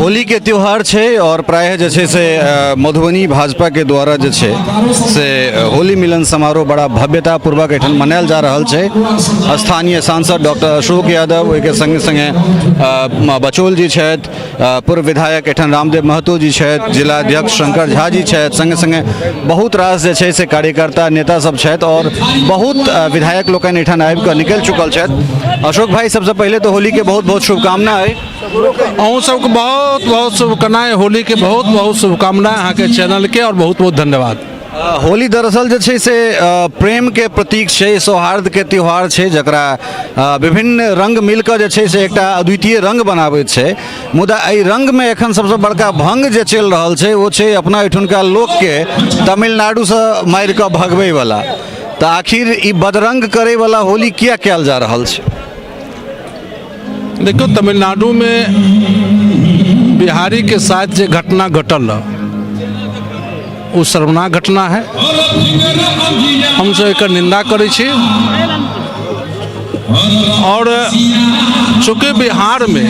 होलीके त्यौहार छै आओर प्रायः जे छै से मधुबनी भाजपाके द्वारा जे छै से होली मिलन समारोह बड़ा भव्यतापूर्वक एहिठाम मनायल जा रहल छै। स्थानीय सांसद डॉक्टर अशोक यादव, ओहिके सङ्गे सङ्गे बचौल जी छथि, पूर्व विधायक एहिठाम रामदेव महतो जी छथि, जिलाध्यक्ष शंकर झा जी छथि, सङ्गे सङ्गे बहुत रास जे छै से कार्यकर्ता नेता सब छथि आओर बहुत विधायक लोकनि एहिठाम आबि कऽ निकलि चुकल छथि। अशोक भाई, सबसँ पहिले तऽ होलीके बहुत बहुत शुभकामना अइ। अहूँ सबके बहुत बहुत शुभकामनाएं, होली के बहुत बहुत शुभकामना अहाँके चैनल के, और बहुत बहुत धन्यवाद। होली दरअसल जे छै से प्रेमके प्रतीक छै, सौहार्दके त्यौहार छै, जकरा विभिन्न रङ्ग मिलकऽ जे छै से एकटा अद्वितीय रङ्ग बनाबैत छै। मुदा एहि रङ्गमे एखन सबसँ बड़का भङ्ग जे चलि रहल छै ओ छै अपना एहिठुनका लोकके तमिलनाडुसँ मारिकऽ भगबैवला। तऽ आखिर ई बदरङ्ग करैवला होली किया कयल जा रहल छै? देखियौ, तमिलनाडुमे बिहारीके साथ जे घटना घटल ओ शर्मनाक घटना है। हमसब एकर निंदा करै छी। और चूँकि बिहारमे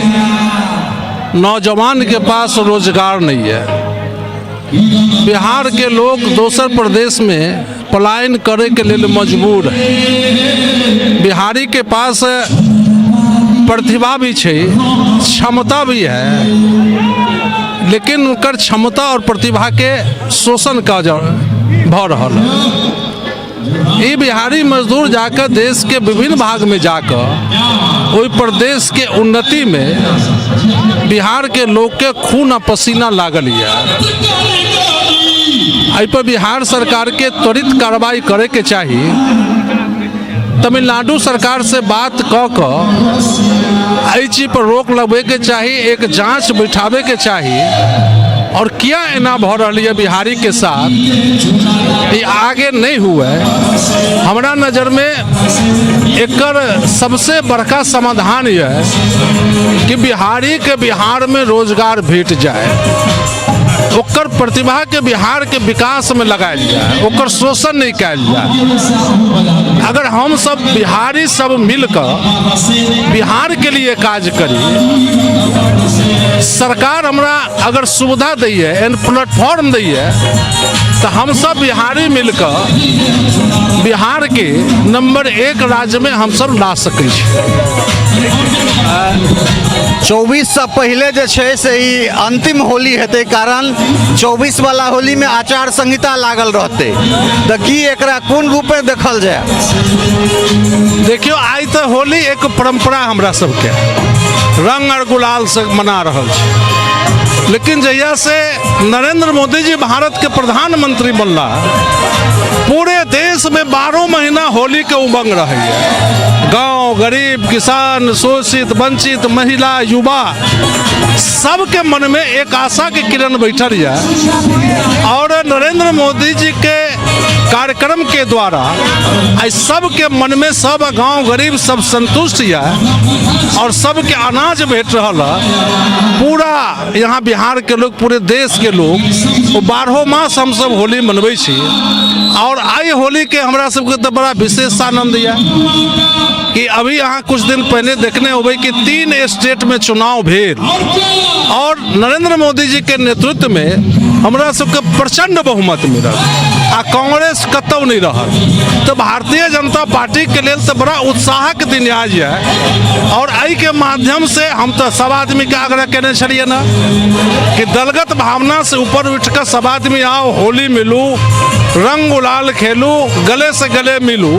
नौजवानके पास रोजगार नहीं है, बिहारके लोग दोसर प्रदेशमे पलायन करैके लेल मजबूर है। बिहारीके पास प्रतिभा भी छै, क्षमता भी है, लेकिन उनकर क्षमता और प्रतिभाके शोषण का भऽ रहल है। ई बिहारी मजदूर जाकर देश के विभिन्न भाग में जाकर ओहि प्रदेश के उन्नति में बिहार के लोग के खून आ पसीना लागल यऽ। एहि पर बिहार सरकार के त्वरित कार्रवाई करे के चाही। तमिलनाडु सरकार से बात कऽ कऽ एहि चीज पर रोक लगबे के चाही, एक जांच बैठाबे के चाही। और किया एना भऽ रहल यऽ बिहारी के साथ, ई आगे नहीं हुए। हमरा नजर में एकर सबसे बड़का समाधान यह कि बिहारी के बिहार में रोजगार भेट जाए, ओकर प्रतिभा के बिहार के विकास में लगायल जाए, ओकर शोषण नहीं कयल जाए। अगर हम सब बिहारी सब मिलकर बिहार के लिए काज करी, सरकार हमरा अगर सुविधा दैए, एहन प्लेटफॉर्म दैए, तऽ हम सब बिहारी मिलकर बिहार के नंबर 1 राज्य में हम सब ला सकै छी। 24 से पहिले जे छै से ई अंतिम होली हेतै, कारण 24 वाला होली में आचार संहिता लागल रहतै, तऽ की एकरा कोन रूपे देखल जाय? देखियौ, आइ तऽ होली एक परम्परा हमरा सबके रंग और गुलाल से मना रहल छी, लेकिन जहिया से नरेंद्र मोदी जी भारत के प्रधानमंत्री बनला, पूरे देश में 12 महीना होली के उमंग रहैया। गांव, गरीब, किसान, शोषित, वंचित, महिला, युवा, सबके मन में एक आशा के किरण बैठल यऽ। और नरेंद्र मोदी जी के कार्यक्रम के द्वारा आई सबके मन में, सब गांव, गरीब सब संतुष्ट यऽ और सबके अनाज भेट रहल है। पूरा यहाँ बिहार के लोग, पूरे देश के लोग, वो 12 मास हम सब होली मनबै छी। और आई होली के हमरा सबके तऽ बड़ा विशेष आनंद यऽ कि अभी अहाँ कुछ दिन पहले देखने होबै कि 3 स्टेट में चुनाव भेल और नरेंद्र मोदी जी के नेतृत्व में हमरा सबके प्रचंड बहुमत मिलल आ कांग्रेस कतौ नहीं रहल। तऽ भारतीय जनता पार्टी के लेल तऽ बड़ा उत्साहक दिन आज यऽ। और एहि के माध्यम से हम तऽ सब आदमी के आग्रह केने छलियै ने कि दलगत भावना से ऊपर उठि कऽ सब आदमी आउ, होली मिलू, रंग गुलाल खेलू, गले से गले मिलू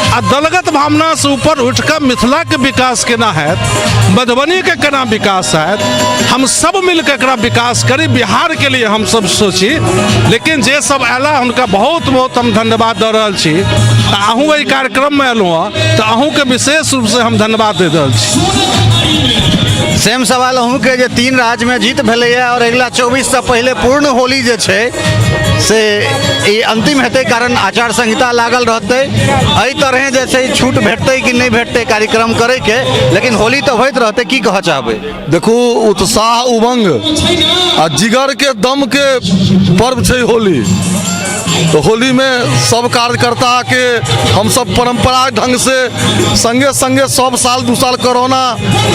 आ दलगत भावना से ऊपर उठि कऽ मिथिला के विकास केना हैत, मधुबनी के केना विकास हैत, हम सब मिल के एकरा विकास करी, बिहार के लिए हम सब सोची। लेकिन जे सब आयला हुनका बहुत बहुत हम धन्यवाद दऽ रहल छी। आ अहूँ एहि कार्यक्रममे अयलहुँ हँ, तऽ अहूँके विशेष रूपसँ हम धन्यवाद दे रहल छी। सेम सवाल अहूँके जे 3 राज्यमे जीत भेलैए और अगिला 24 से पहिले पूर्ण होली जे छै से ई अंतिम हेतै, कारण आचार संहिता लागल रहतै। एहि तरहे जे छै छूट भेटतै कि नहि भेटतै कार्यक्रम करैके, लेकिन होली तऽ होइत रहतै। की कहऽ चाहबै? देखू, उत्साह, उमंग आ जिगर के दम के पर्व छै होली। तो होली में सब कार्यकर्ता के हमसब परंपरा ढंग से संगे संगे सब साल, 2 साल कोरोना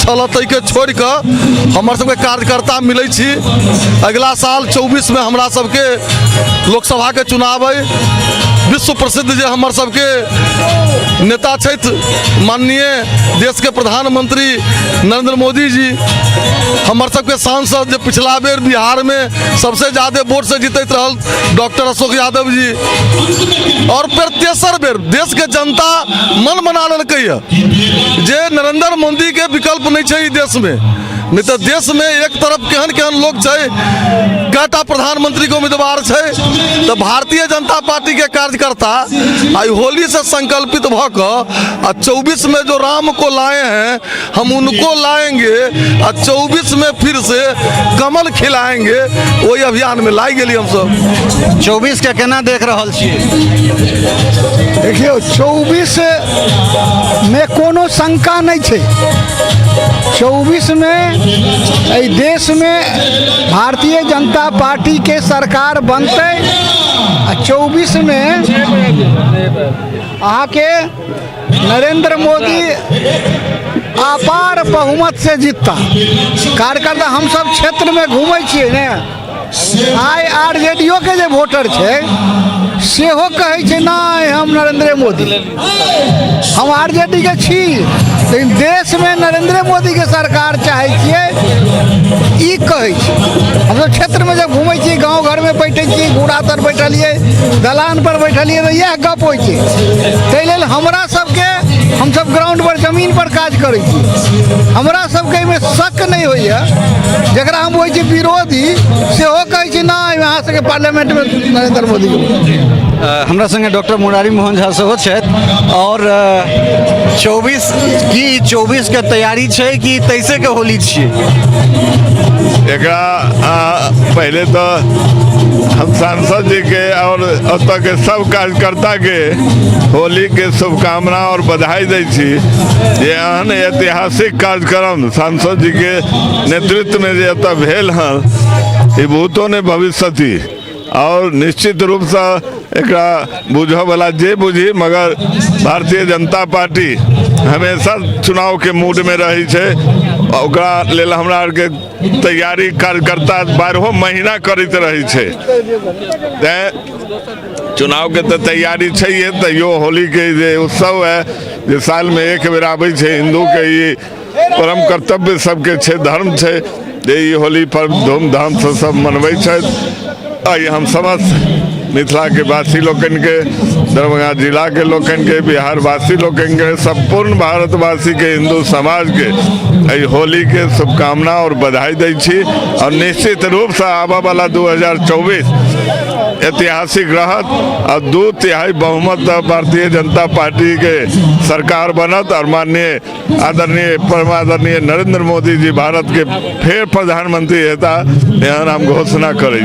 छल ताहिके छोड़ि कऽ हमर सबके कार्यकर्ता मिलै छी। अगिला साल 24 में हमरा सबके लोकसभा के चुनाव अइ। विश्व प्रसिद्ध जे हमर सबके नेता छथि, माननीय देश के प्रधानमंत्री नरेंद्र मोदी जी, हमर सबके सांसद जे पिछला बेर बिहार में सबसे ज्यादा वोट से जीतैत रहल डॉक्टर अशोक यादव जी, और फिर तेसर बेर देश के जनता मन बना लेलकै जे नरेंद्र मोदी के विकल्प नहीं छै ई देश में। नहीं तो देश में एक तरफ केहन केहन लोग छै, कएटा प्रधानमंत्री के उम्मीदवार छै, तो भारतीय जनता पार्टी के कार्यकर्ता आई होली से संकल्पित भ कऽ आ 24 में जो राम को लाए हैं हम उनको लाएंगे आ 24 में फिर से कमल खिलाएंगे, वही अभियान में लाई गेली हमसब। 24 के केना देख रहल छियै? देखियौ, 24 में कोनो शंका नहि छै। 24 में एहि देशमे भारतीय जनता पार्टीके सरकार बनतै आ 24 में अहाँके नरेंद्र मोदी अपार बहुमत से जीतता। कार्यकर्ता हमसब क्षेत्रमे घूमै छियै ने, I R J D O के जे वोटर छै सेहो कहै छै नहि, हम नरेंद्र मोदी, हम आर जे डी के छी, लेकिन देशमे नरेंद्र मोदीके सरकार चाहै छियै, ई कहै छै। हमसब क्षेत्रमे जब घूमै छियै, गाँव घरमे बैठै छियै, घूरा तर बैठलियै, दलान पर बैठलियै, तऽ इएह गप होइ छै। ताहि लेल हमरा सबके, हमसब ग्राउंड पर, जमीन पर काज करै छी, हमरा सबके एहिमे शक नहि होइए। जकरा हम होइ छी विरोधी, सेहो कहै छी नहि, अहाँ सबके पार्लियामेंटमे नरेंद्र मोदीके। हमरा संगे डॉक्टर मुरारी मोहन झा सेहो छथि। और 24 की 24 के तैयारी छै कि 23 के होली छियै? एकरा पहिले तऽ हम सांसद जी के और ओतऽ के सब कार्यकर्ता के होली के शुभकामना और बधाई दै छी जे एहन ऐतिहासिक कार्यक्रम सांसद जी के नेतृत्व में जे एतऽ भेल हन, ई भूतो ने भविष्यति। और निश्चित रूपसँ एकरा बुझऽवला जे बुझी, मगर भारतीय जनता पार्टी हमेशा चुनावके मूडमे रहै छै। ओकरा लेल हमरा आरके तैयारी कार्यकर्ता 12 महीना करैत रहै छै। तैँ चुनावके तऽ तैयारी छैहे, तैयो होलीके जे उत्सव है, जे सालमे एक बेर आबै छै, हिन्दूके ई परम कर्तव्य सबके छै, धर्म छै जे ई होली पर्व धूमधामसँ सब मनबै छथि। एहि हम समस्त मिथिलाके वासी लोकनिके, दरभंगा जिलाके लोकनिके, बिहारवासी लोकनिके, सम्पूर्ण भारतवासीके, हिन्दू समाजके एहि होलीके शुभकामना और बधाई दै छी। और निश्चित रूपसँ आबऽवला 2024 ऐतिहासिक रहत आ 2/3 बहुमत भारतीय जनता पार्टीके सरकार बनत और माननीय आदरणीय परमादरणीय नरेंद्र मोदी जी भारत के फेर प्रधानमंत्री हेता, एहन हम घोषणा करै।